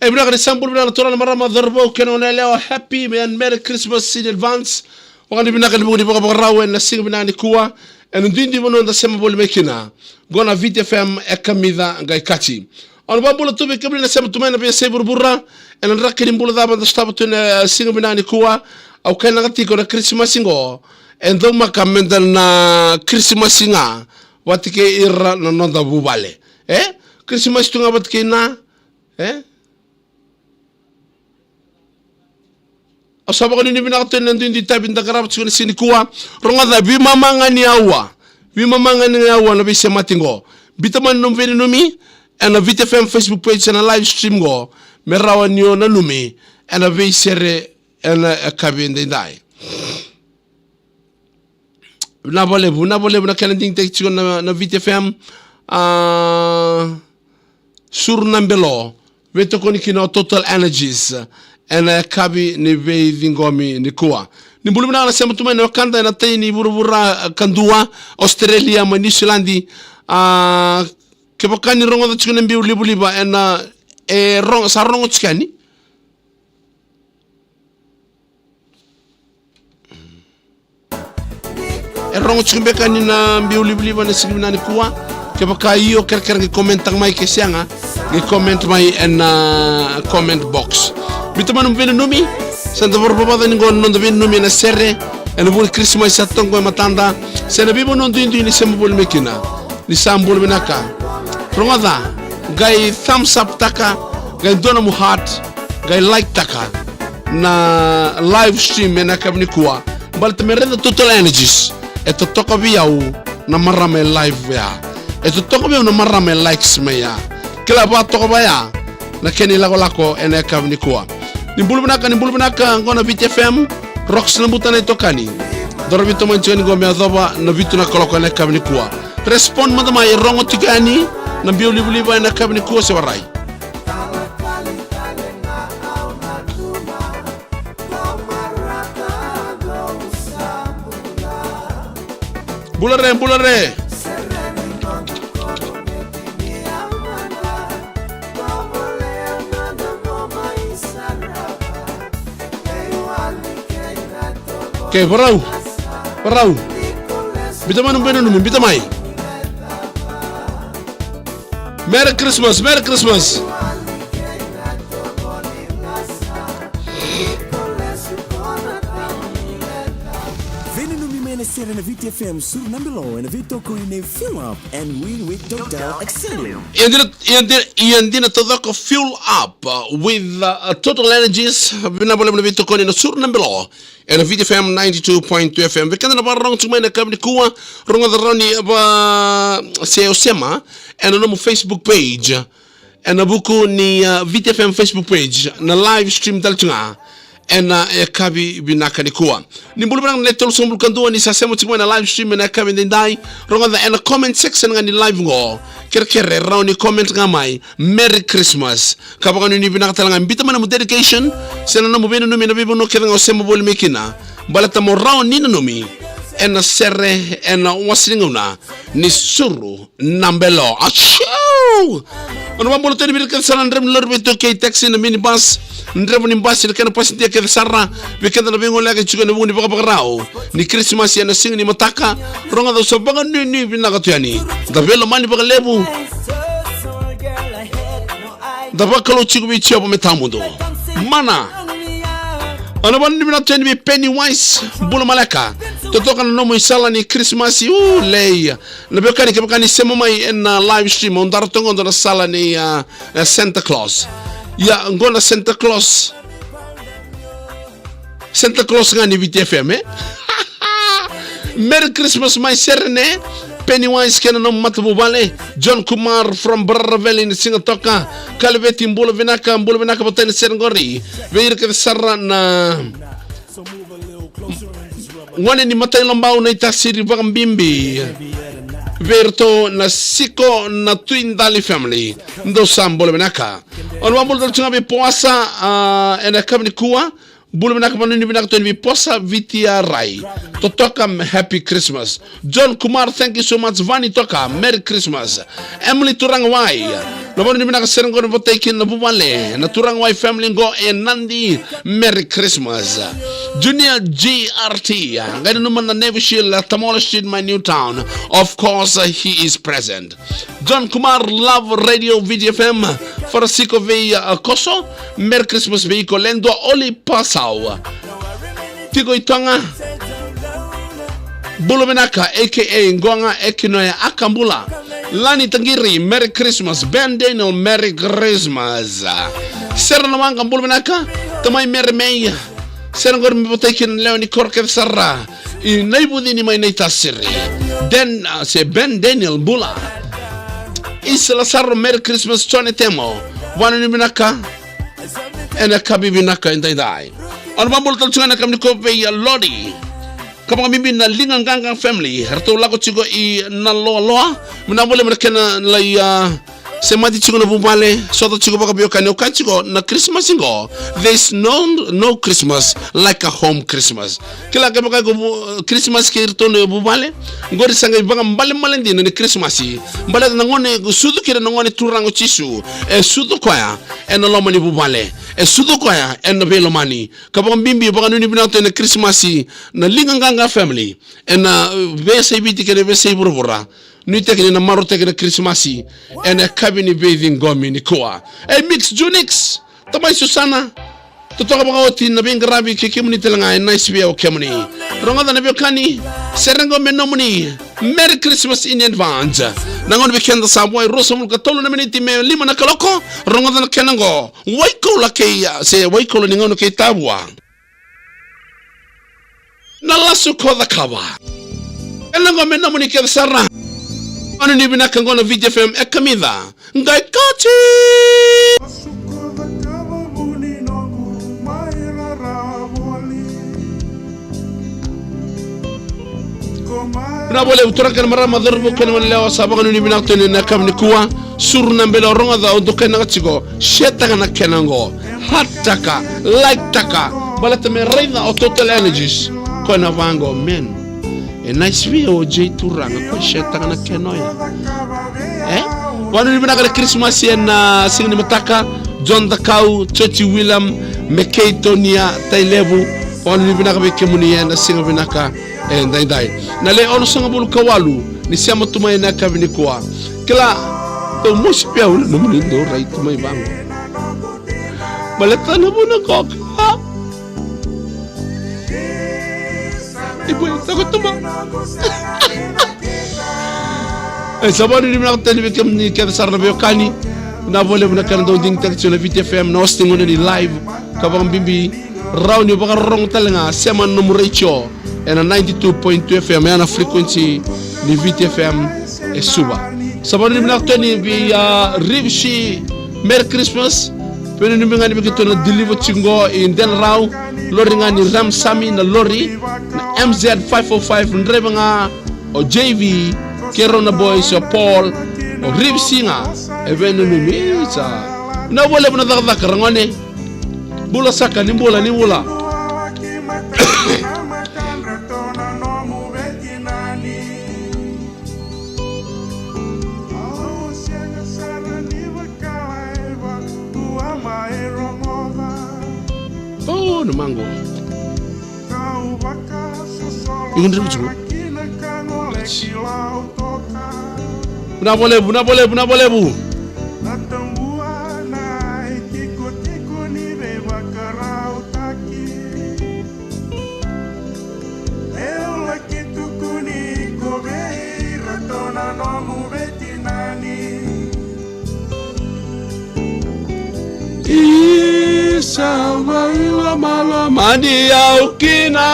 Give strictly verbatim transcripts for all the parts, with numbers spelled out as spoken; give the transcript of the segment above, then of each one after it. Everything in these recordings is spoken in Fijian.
E vinaka ni sa bula vinaka na turaga, na marama, cauravou kei na goneyalewa. Happy and Merry Christmas in advance. Vakavinavinaka ni vuku ni vakavakarau ena siga vinaka nikua. Ena duidui vanua da sema voli mai kina. Qo na Viti F M e kamica qai kaci. Au na vakabula tu vei kemuni na sema tu mai na veiyasai vuravura. Ena draki ni bula cava da sotava tu ena siga vinaka nikua. Au kainaka tiko na Kirisimasi qo e daumaka meda na Kirisimasi ga vata kei ira na noda vuvale. E? Kirisimasi tu ga vata kei na, e? Au sa vakanuinui vinaka tu ena duidui tavi da qarava tiko ena siga nikua. Rogoca, veimama ga ni aua. Veimama ga ni aua na veisemati qo. Biuta mai na nomu veinanumi ena Viti F M Facebook page ena live stream qo. Me rawa ni o nanumi ena veisere ena yakavi edaidai. Vinaka vakalevu, vinaka vakalevu na kena digitaki tiko na, na Viti F M. A, Suru na Belo, veitokoni kina o Total Energies ena yakavi ni veiciqomi nikua. Ni bula vinaka na sema tu mai na wekada ena tai ni vuravura kadua, Australia mai Niusiladi. A, kevaka ni rogoca tiko na biu livaliva ena, e rogo, sa rogo tiko yani? E rogo tiko beka ni na biu livaliva na siga vinaka nikua? Kevaka io, kerekere qai comment taka mai, ke sega qai comment mai ena comment box. Biuta mai nomu veinanumi. Sa da vakarorogo vata ni qo na noda veinanumi ena sere ena vuku ni Kirisimasi sa toka e matada. Se na veivanua duidui ni sema voli mai kina. Ni sa bula vinaka. Rogoca, qai thumbs up taka, qai dua nomu heart, qai like taka na live stream ena yakavi nikua. Baleta me raica Total Energies, e totoka vei au na marama e live ya. E totoka vei au na marama e likes mai ya. Kila, vakatoka vaya na kena ilakolako ena yakavi nikua. Ni bula vinaka, ni bula vinaka, qo na Viti F M, Rocks Nabuta na itokani. Dorovi tomani tiko ni qo me yacova na vitu na kaloko ena yakavi nikua. Respond mada mai, e rogo tiko yani na biu livaliva ena yakavi nikua se warai? Bula re, bula re. Ke, varau. Varau. Biuta mai nomu veinanumi, biuta mai. Merry Christmas, Merry Christmas. Veinanumi mai na sere na Viti F M, Suru na Belo, ena veitokoni nei Fuel Up and Win with Total Excellium. Ia dina, ia dina, ia dina taucoko, Fuel Up, uh, with, uh, Total Energies. Vinaka vakalevu na veitokoni na Suru na Belo ena Viti F M ninety-two point two F M. Vei keda na vakarorogo tiko mai ena yakavi nikua, rogoca rawa ni va se o sema ena nomu Facebook page, ena vuku ni, uh, Viti F M Facebook page, na live stream tale tu ga ena yakavi vinaka nikua. Ni bula vinaka na le tolusagavulu ka dua ni sa sema tiko mai na live stream ena yakavi edaidai. Rogoca, ena comment section ga ni live qo, kerekere rawa ni comment ga mai, Merry Christmas. Ka vakanuinui vinaka tale ga, biuta mai nomu dedication se na nomu veinanumi ena veivanua kece ga o sema voli mai kina. Baleta mo rawa ni nanumi ena sere ena wase ni gauna ni Suru na Belo. Achiu! Au na vakabula tu yani vei ira kece sara na draiva ni lori, veitokei, taxi, na minibus, draiva ni basi, na kena pasidia kece sara, vei keda na veigoleyaki tiko ena vuku ni vakavakarau ni Kirisimasi ena siga ni mataka. Rogoca, au sa vakanuinui vinaka tu yani. Da veilomani vakalevu. Da vakalou tiko vei Jiova me tawamudu. Mana. Au na vakanuinui vinaka tu yani vei Pennywise, bula maleka. Totoka na nomu isala ni Kirisimasi, u, lei. Na veiwekani, kevaka ni sema mai ena live stream, au dara toka qo na sala ni, a, e, Santa Claus. Ia, qo na Santa Claus. Santa Claus ga ni Viti F M, e? Merry Christmas mai Serene. Pennywise kei na nomu matavuvale. John Kumar from Barara Valley ni Sigatoka. Kaleveti, bula vinaka, bula vinaka vata ena sere qori. Vei ira kece sara na gone ni Matailobau, Naitasiri, vakabibi vei iratou na Siko na Tui Dali family. Dou sa bula vinaka. Au na vakabula tale tu ga vei Poasa, a, ena yakavi nikua. Bula vinaka, vakanuinui vinaka tu yani vei Poasa Viti Arai. Totoka, happy Christmas. John Kumar, thank you so much. Vani Toka, Merry Christmas. Emily Turagawai. Na vanua ni vinaka sere qori me votai kina na vuvale, na Turaga White family qo e Nadi, Merry Christmas. Junior G R T, qai nanuma na Navy Shield, Tamola Street, my new town. Of course, uh, he is present. John Kumar, Love Radio, V G F M, Farasiko vei, uh, Koso, Merry Christmas vei iko, Ledua Oli Pasau. Tiko i Toga. Bula vinaka, A K A Qoga, Ekinoya, Aka bula. Lani Taqiri, Merry Christmas. Ben Daniel, Merry Christmas. Sera na Waqa, bula vinaka. Tamai Mere Mei. Sera qori me votai kina na lewe ni koro kece sara. I Naivucini mai Naitasiri. Den, ah, se Ben Daniel, bula. Isa Lasaro, Merry Christmas, Tone Temo. Vanua ni vinaka. Ena yakavi vinaka edaidai. Au na vakabula tale tiko ga na yakavi nikua vei, ah, Lori. Ka vakabibi na Liga Qaqa family. Eratou lako tiko i Naloaloa. Vinaka vakalevu na kena lai, ah, semati tiko na vuvale, sota tiko vakaveiwekani, au kaya tiko na Christmas qo. There's no, no Christmas like a home Christmas. Kila kevaka iko vu-, Christmas kei iratou na vuvale, qori sa qai vakabalebale dina ni Christmas. Baleta na gone, sucu kina na Gone Turaga o Jisu. E sucu koya ena loma ni vuvale. E sucu koya ena veilomani. Ka vakabibi, vakanuinui vinaka tu ena Christmas na Liga Qaqa family. Ena, uh, veiyasai Viti kei na veiyasai vuravura. Nuitaki ni na marautaki na Kirisimasi ena yakavi ni veiciqomi nikua. Ei, Mix Junix, tamai Susana, totoka vakaoti na veiqaravi kei kemuni tale ga e Nice View o kemuni. Rogoca na veiwekani, sere qo me nomuni. Merry Christmas in advance. Na gauna vei keda sa vo e ruasagavulu ka tolu na miniti me lima na kaloko. Rogoca na kena qo, Waikoula kei, se Waikoula ni gauna kei Tavua. Na lasu ko cakava. Ena qo me nomuni kece sara. Vakanuinui vinaka qo na Viti F M e kamica. Qai kati. Vinaka vakalevu turaga kei na marama, cauravou kei na goneyalewa, sa vakanuinui vinaka tu yani ena yakavi nikua. Suru na bele, rogoca, au dokainaka tiko. Share-taka na kena qo. Heart-taka, like-taka. Baleta me raica o Total Energies. Koya na vaqo, man. E Nice View o J Turaga, koya e share-taka na kena oya. E? Vakanuinui vinaka na Kirisimasi ena siga ni mataka. John Dakau, Churchy William, McKay Tonia, Tailevu. Vakanuinui vinaka vei kemuni ena siga vinaka edaidai. Na le onosagavulu ka walu ni sema tu mai ena yakavi nikua. Kila, dou mosi vei au na nomuni dou rai tu mai vaqo. Baleta na vuna qo ka. Ibu, e, tako tu mai. E, sa vakanuinui vinaka tu yani vei kemuni kece sara na veiwekani. Vinaka vakalevu na kena dau digitaki tiko na Viti F M, na oseti gone ni live. Ka vakabibi, rawa ni vakarorogo tale ga, sema na nomu retio ena ninety-two point two F M, ya na frequency ni Viti F M e Suva. Sa vakanuinui vinaka tu yani vei, a, Rivsi, Merry Christmas. Vakanuinui vinaka yani vei keitou na deliver tiko qo i Denarau, lori ga ni Ram Sami na lori, na M Z five oh five, draiva ga o J V, kei rau na boys, o Paul, o Rivsi ga, e veinanumi, sa. Vinaka vakalevu na cakacaka, ragone. Bula saka, ni bula, ni bula. O, na maqo. Iko draiva tiko. Vinaka vakalevu, vinaka vakalevu, vinaka vakalevu. Isa mai lomalomani au kina.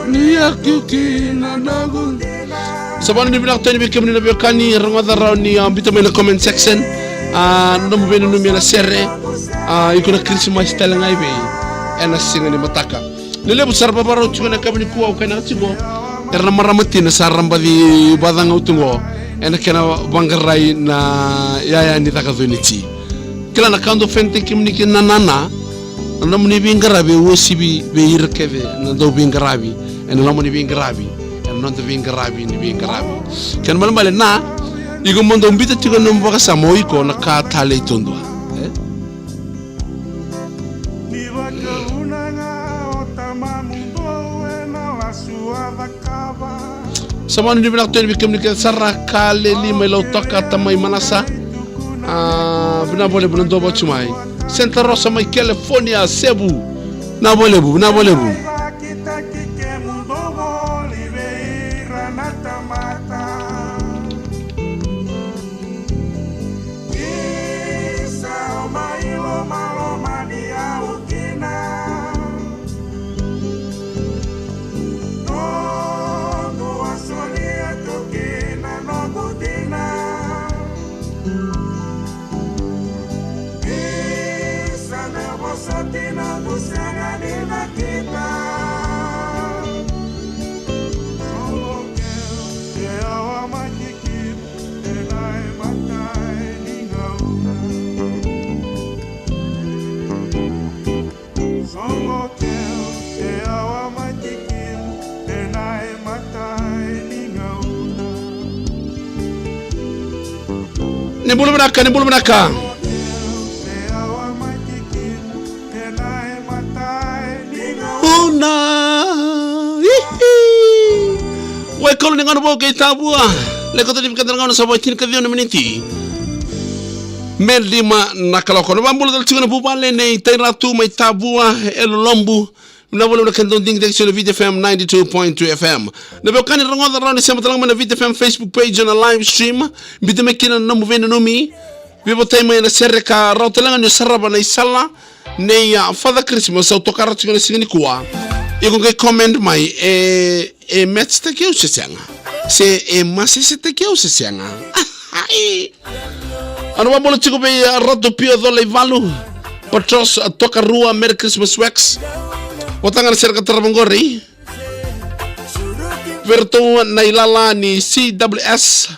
Ni au kina noqu. Sa vakanuinui vinaka tu yani vei kemuni na veiwekani, rogoca rawa ni, a, biuta mai na comment section. A, nomu veinanumi ena sere. A, iko na Kirisimasi tale ga i vei ena siga ni mataka. Lelevu sara vakarau tiko na yakavi nikua, au kainaka tiko. Era na marama tina sa ra baci vacagau tu qo ena kena vaqarai na yaya ni caka cuniti. Kila na ka dau fenitaki kemuni kina na nana, na nomuni veiqaravi e uasivi vei ira kece na dau veiqaravi ena loma ni veiqaravi. Noda veiqaravi ni veiqaravi. Kena ibalebale na, iko mo dau biuta tiko na nomu vakasama o iko na ka talei taudua. E? Sa vakanuinui vinaka tu yani vei kemuni kece sara, Kaleli mai Lautoka, Tamai Manasa. A, vinaka vakalevu na dau vakacu mai. Santa Rosa mai California, Sevu. Vinaka vakalevu, vinaka vakalevu. Ni bula vinaka, ni bula vinaka. Una. Ihi. Wai Kolo ni Gauna Vou kei Tavua. Lewe koto ni vei keda na gauna sa vo e tinikaciwa na miniti me lima na kaloko. Na vakabula tale tiko na vuvale nei Tairatu mai Tavua e lolobu. Vinaka vakalevu na kena dau digitaki tiko na Viti F M ninety-two point two F M. Na veiwekani rogoca rawa ni sema tale ga mai na Viti F M Facebook page na live stream. Biuta mai kina na nomu veinanumi. Veivotai mai na sere ka rawa tale ga ni o sarava na isala nei, a, Father Christmas au tokara tiko na siga nikua. Iko qai comment mai e, e match taki au se sega. Se e masese taki au se sega. Ai. Au na vakabula tiko vei, a, Ratu Pio Colaivalu. Patros, a, Tokarua, Merry Christmas Wax. Vata ga na sere ka tarava qori. Vei ratou na ilala ni C W S.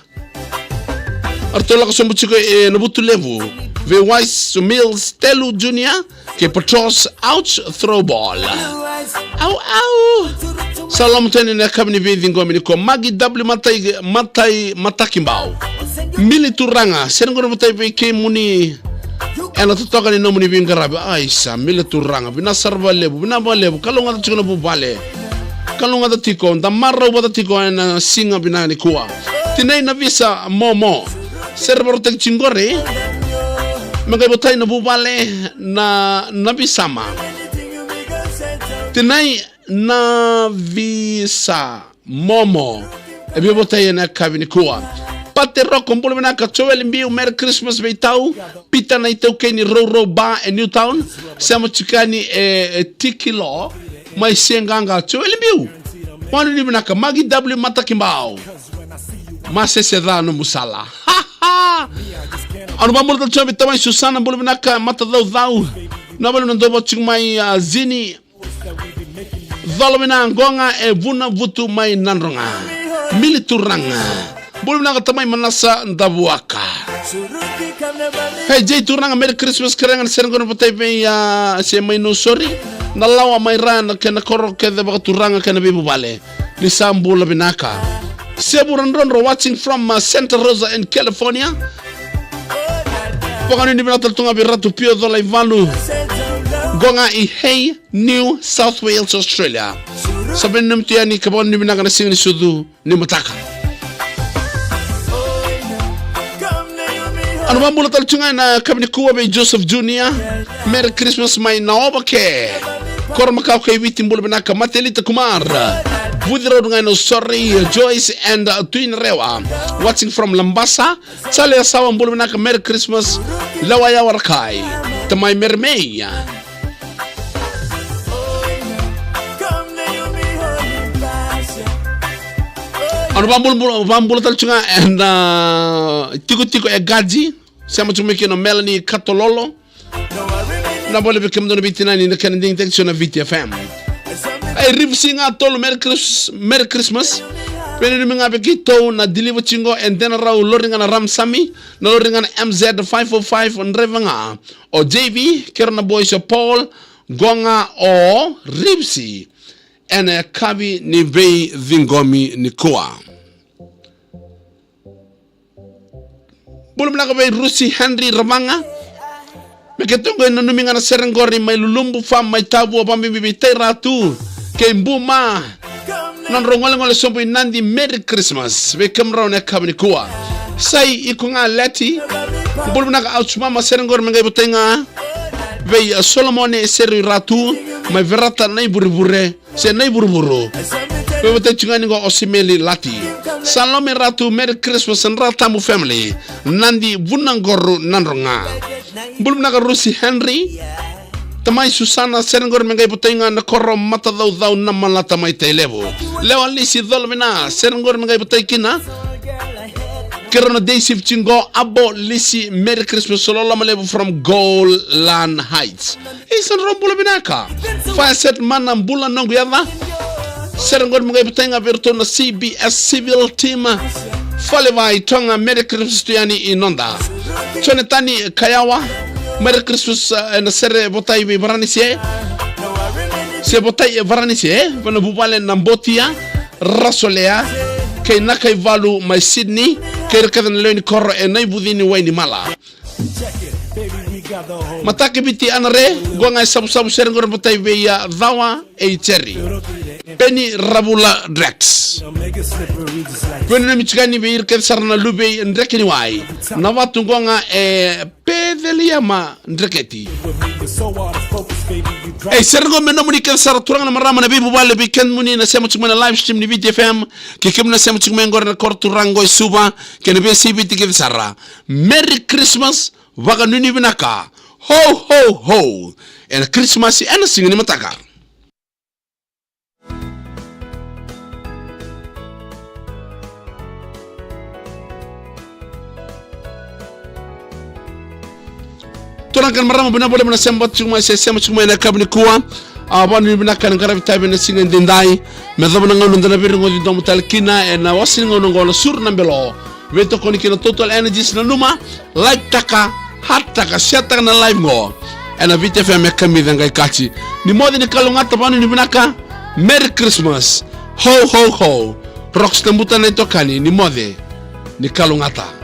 Ratou lako sobu tiko e Navutulevu. Vei Wise Mills Telu Junior. Kei Patros, ouch, throw ball. Au, au. Sa loma tu yani na yakavi ni veiciqomi nikua. Magi W Matai, Matai, Matakibau. Mili Turaga, sere qori vata vei kemuni. Ena totoka ni nomuni veiqaravi. Aisa, Mili Turaga. Vinaka sara vakalevu, vinaka vakalevu. Kalougata tiko na vuvale. Kalougata tiko, da marau vata tiko ena siga vinaka nikua. Tinai Navisa Momo. Sere vakarautaki tiko qori. Me qai votai na vuvale na, Navisama. Tinai Navisa Momo. E via votai ena yakavi nikua. Pate Roko, bula vinaka. Joeli Biu, Merry Christmas vei tau. Pita na itaukei ni Rourou Bar e Newtown. Sema tiko yani e, e Tikilo. Mai Seaqaqa. Joeli Biu. Vakanuinui vinaka. Magi W Matakibau. Masese ca nomu sala. Au na vakabula tale tiko vei tamai Susana, bula vinaka, Matacaucau. Na vale na dou vakacu mai, a, Zini. Cola vina, Qoqa e Vunavutu mai Nadroga. Mili Turaga. Bula vinaka tamai Manasa Davuaka. Hey, Jay Turaga, Merry Christmas, kerega na sere qo na vatai vei, a, se mai Nausori. Na lawa mai ra na kena koro kece vakaturaga kei na veivuvale. Ni sa bula vinaka. Sevu Radrodro watching from, uh, Santa Rosa in California. Vakanuinui vinaka tale tu ga vei Ratu Pio Colaivalu. Qoqa i Hay, New South Wales, Australia. Sa veinanumi tu yani ka vakanuinui vinaka na siga ni sucu ni mataka. Au na vakabula tale tu ga ena yakavi nikua vei Joseph Junior. Merry Christmas mai Naovake. Koro makawa kei Viti, bula vinaka. Matelita Kumar. Vuci Road ga e Nausori, Joyce and, uh, Tui Narewa. Watching from Labasa. Sale Yasawa, bula vinaka, Merry Christmas. Lewa Yawa Rakai. Tamai Meremei. Au na vakabula, vakabula tale tu ga ena, uh, tikotiko e Gaji. Sema tu mai kina o Melanie Katololo. Na vale vei kemudou na veitinani na kena digitaki tiko na Viti F M. Ei, Rivisi ga tolu, Merry Christ-, Merry Christmas. Veinanumi ga vei keitou na deliver tiko e Denarau, lori ga na Ramsami, na lori ga na M Z five oh five, draiva ga o J V, kei ira na boys o Paul, Qoqa, o Rivisi. ena yakavi ni veiciqomi nikua. Bula vinaka vei Rusi Henry Ravaga. Me keitou qai nanumi ga na sere qori mai Lulubu Farm mai Tavua, vakabibi vei Tai Ratu kei Bu Ma, nodrau golegole sobu i Nadi. Merry Christmas vei kemudrau na yakavi nikua. Sai iko ga Leti. Bula vinaka Auchumama, sere qori me qai votai ga vei, a, Solomone Seru i Ratu mai Verata na ivurevure se na ivuruvuru. Veivotai tiko ga ni qo o Simeli Lati. Salome Ratu, Merry Christmas Dra Tabu family. Nadi Vunaqoru Nadroga. Bula vinaka Rusi Henry. Tamai Susana, sere qori me qai votai ga na koro Matacaucau na Malata mai Tailevu. Lewa Lisi Colovina, sere qori me qai votai kina. Keirau na day shift tiko qo, Abo Lisi, Merry Christmas, loloma levu from Golan Heights. Isa, drau bula vinaka. Fire Set Mana, bula noqu yaca. Sere qori me qai votai ga vei iratou na C B S Civil Team. Falevai Toga, Merry Christmas tu yani i noda. Jonatani Kayawa, Merry Christmas, eh, ena sere votai vei Varanise. Se votai e Varanise, eh? Vei na vuvale na Botia, Rasolea, kei Nakaivalu mai Sydney, kei ira kece na lewe ni koro e Naivucini Wainimala. Mataka Viti Anare, qo ga e Savusavu, sere qori votai vei, a, Cawa, e i Jerry. Peni Ravula Drex. Veinanumi tiko yani vei ira kece sara na luve i Drekeniwai. Na vatu qo ga e Peceliema Dreketi. Ei, sere qo me nomuni kece sara turaga na marama na veivuvale, vei kemuni na sema tiko mai na live stream ni Viti F M, kei kemuni na sema tiko mai qori na koro turaga qo e Suva, kei na veiyasai Viti kece sara. Merry Christmas, vakanuinui vinaka. Ho, ho, ho. Ena Krismasi, ena siga ni mataka. Turaga kei na marama, vinaka vakalevu na sema tiko mai, se sema tiko mai ena yakavi nikua. A, vakanuinui vinaka ena qaravi tavi ena siga edaidai. Me yacova na gauna da na veirogoci domo tale kina ena wase ni gauna oqo na Suru na Belo. Veitokoni kei na Total Energies. Nanuma, like taka, heart taka, share taka na live qo ena Viti F M e kamica qai kaci. Ni moce, ni kalougata, vakanuinui vinaka. Merry Christmas. Ho, ho, ho. Rocks Tabuta na itokani, ni moce, ni kalougata.